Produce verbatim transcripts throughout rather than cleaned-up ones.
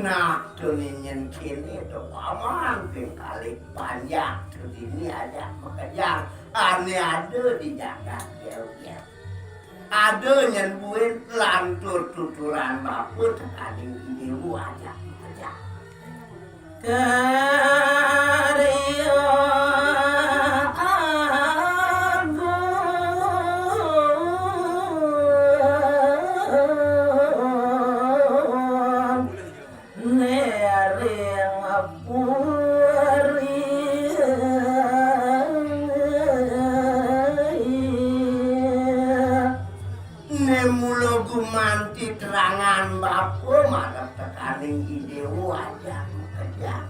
Nah, tuni nyén kéné to paman, ping kalih panjak to dini ajak makejang. Ané ada di jagat Jero. Ada nyén buin lantur tuturan bapa tekaning I Déwa ajak makejang. Karya Agung Nering Puri. Né mula gumanti terangan bapa marep tekaning I Déwa ajak makejang.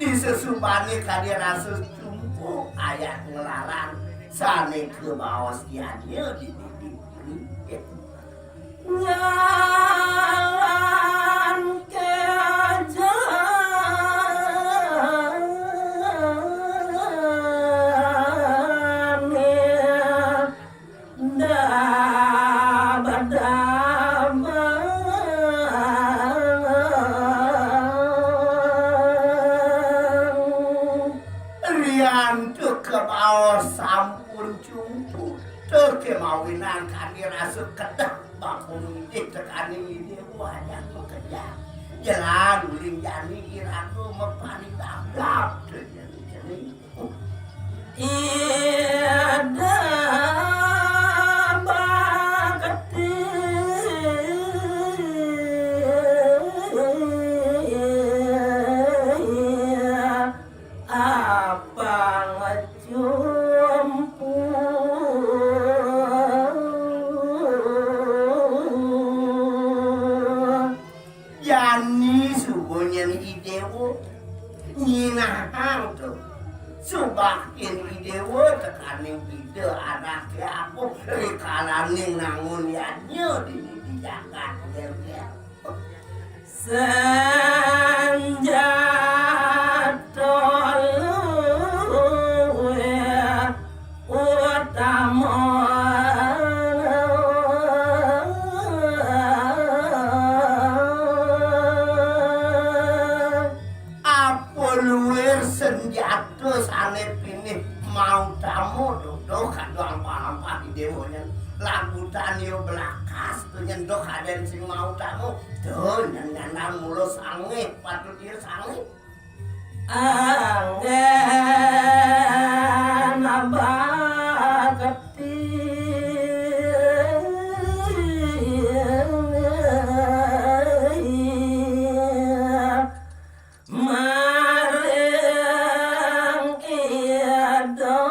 Di sesubané kadi rasa cumpu ayat nglarang sané kabaos yadnya di didi. Jalan kejané dabadabang. Riantuk kabaos sampun cumpu, tur kemawinan kanggé rasa kedah bapa ngidih tekaning I Déwa ajak makejang. Jelan uling jani iraga maparidabdab, to jani. Ida bakti apang cumpu. Jani suba nyén I Déwa nyinahang to subaktin I Déwa tekaning Ida Anaké Agung rikalaning nangun yadnya dini di jagat Jero. Sanjata luwih utama. Apa luwih sanjata sané pinih mautama, duh, duh, kadang ampah-ampah I Déwa nyén. Labutan ya belakas, to nyén, duh, kadén sing mautama. Duh, nyén nyandang mula sangih, patut ya sangih. Anggén bakti maring Ida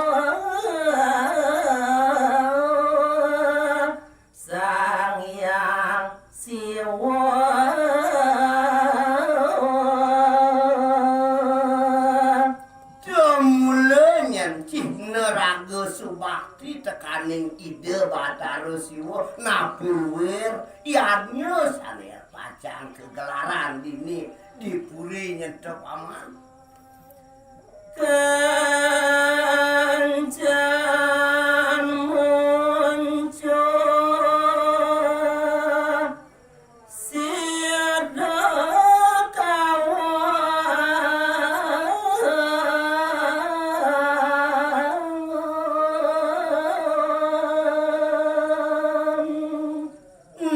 Sang Hyang Siwa. Tumula nyén cihna raga subakti tekaning Ida Batara Siwa, napi luwih yadnya sané pacang kagelaran dini di puri nyén to paman. Kancén muncuh sida kawan.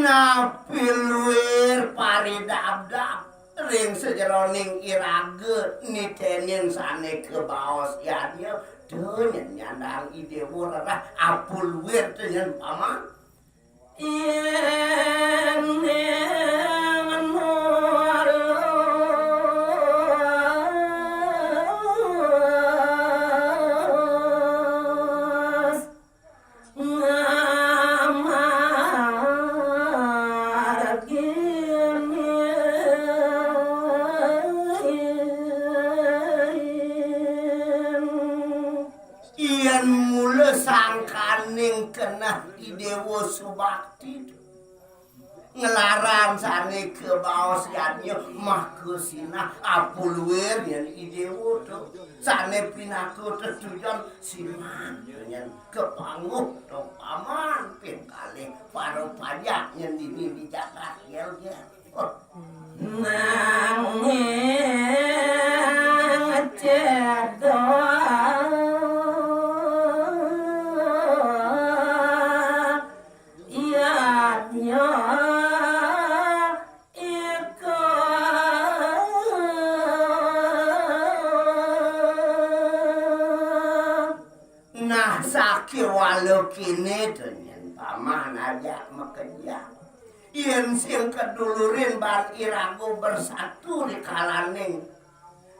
Napi luir paridabdab ring sajeroning iraga nitenin sane kabaos yadnya, to nyen nyandang I Dewa rereh apa luir to nyen, Paman? Yen ning nulis ngamah Keneh I Déwa subakti to. Nglarang sané kabaos yadnya maka sinah apuluir yén I Déwa to. Sané pinaka tetujon sinah yén kapangguh to Paman ping kalih para pajak yén dini di jagat Gélgél. Nanging cedok yadnya iko. Nah, sakéwala kéné to nyén Paman ajak makejang. Yén sing kadulurin baan iraga bersatu rikalaning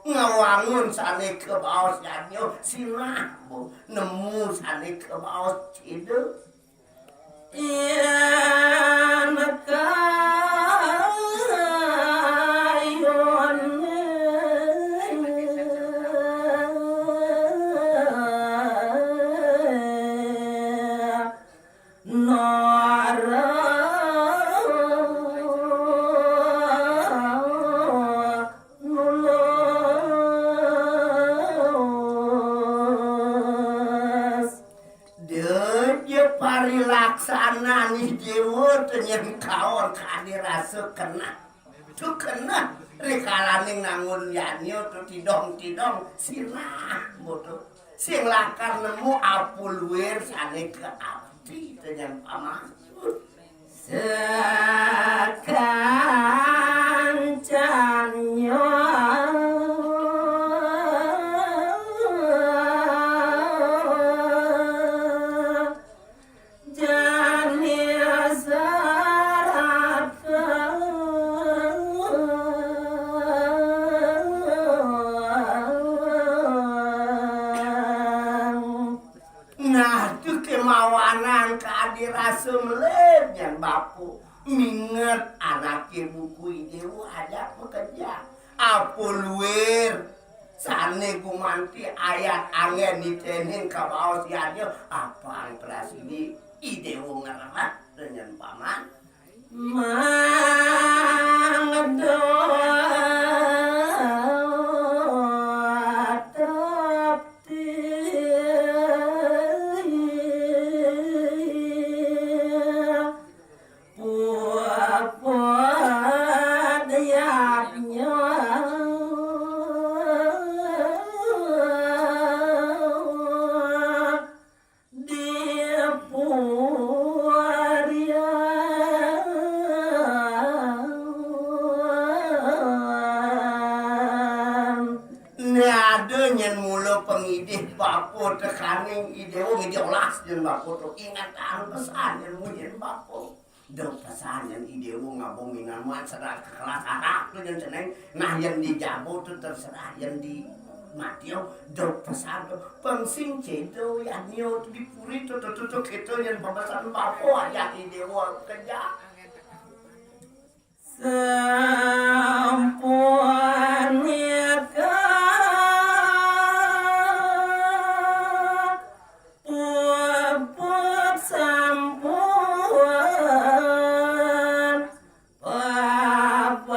ngawangun sané kabaos yadnya sinah, Bu, nemu sané kabaos cida. Yén kayun nara nulus. Déja parilaksanan I Déwa to nyén kaon kadi rasa keneh. To keneh rikalaning nangun yadnya to tidong-tidong sinah, Bu, to. Sing lakar nemu apuluir sané kaabdi to nyén pamaksud. Sakancan nyawa jani sarat. Nah, tu kémawanan kadi rasa melib nyén bapa. Minget anaké buku I Déwa ajak makejang. Apa luir sané gumanti ayat anggén nitenin kabaos yadnya apang prasidi I Déwa ngrereh to nyén Paman. Mangda tepti puput yadnya. Dipurian. Né ada nyén mula pangidih bapa tekaning I Déwa ngidih olas nyén bapa to ingetan pesan nyén munyin bapa. Duh pesan nyén I Déwa ngabung minaman sedar kekelas arak to nyén ceneng. Nah, yén di jaba to terserah, yén di matia duh pesan to. Pang sing céda yadnya to di puri to, to, to, to kéto nyén pepesan bapa ajak I Déwa kejang. Sampun nika puput sampun paparuman.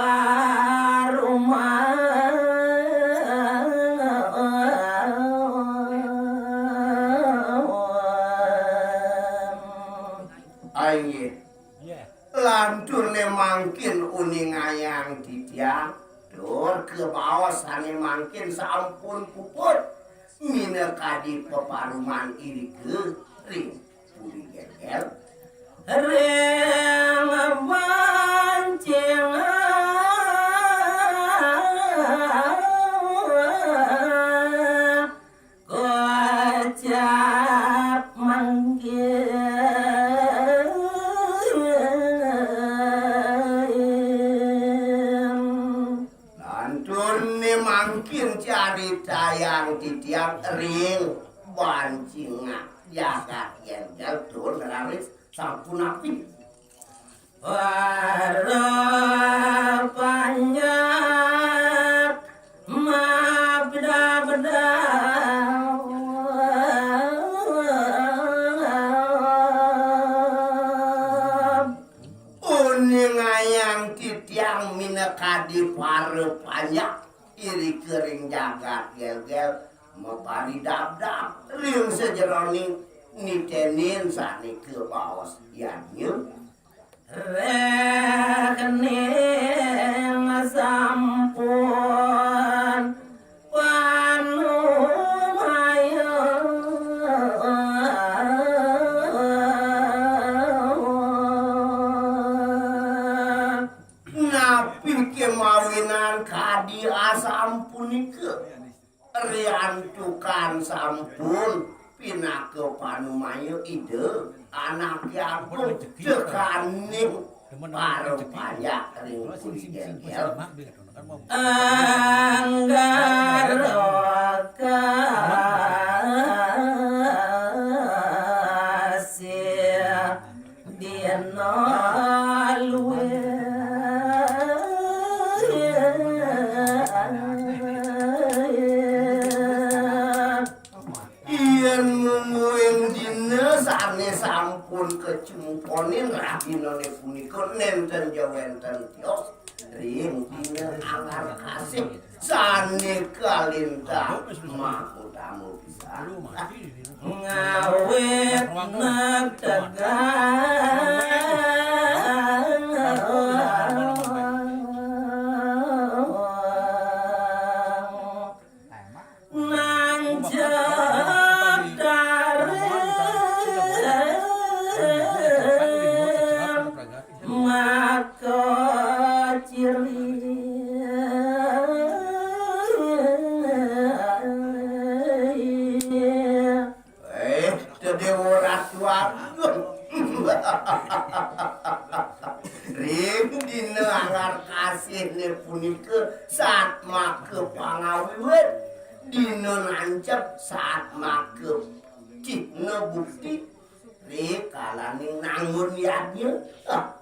Ai nggih. Lanturné mangkin uningayang titiang, tur kabaos sané mangkin sampun puput, minakadi peparuman irika ring puri Gélgél. Ring bancingan kocap mangkin. Lanturné mangkin caritayang titiang ring bancingan jagat Gélgél tur raris sapunapi. Para panjak mabda-bda. Yang minakadi para panjak iri ka ring jagat gélgél maparidabdab ring sajeroning nitenin sané kabaos yadnya. Réhning sampun panumaya. Napi ké mawinan kadi asapunika? Riantukan sampun pinaka panumaya Ida Anaké Agung tekaning para panjak ring puri gélgél. Anggara kasih dina luwih. Yén mungguing dina sané sampun kacungkonin, rahinané punika nénten ja wénten tios ring dina anggar kasih sané kalintang mahutama pisan. Ngawit negtegang nancep taring maka ciri. Eh, Déwa Ratu Agung. Ring dina anggar kasihné punika satmaka pangawiwit, dina nancep satmaka cihna bukti, rikalaning nangun yadnya. Ah,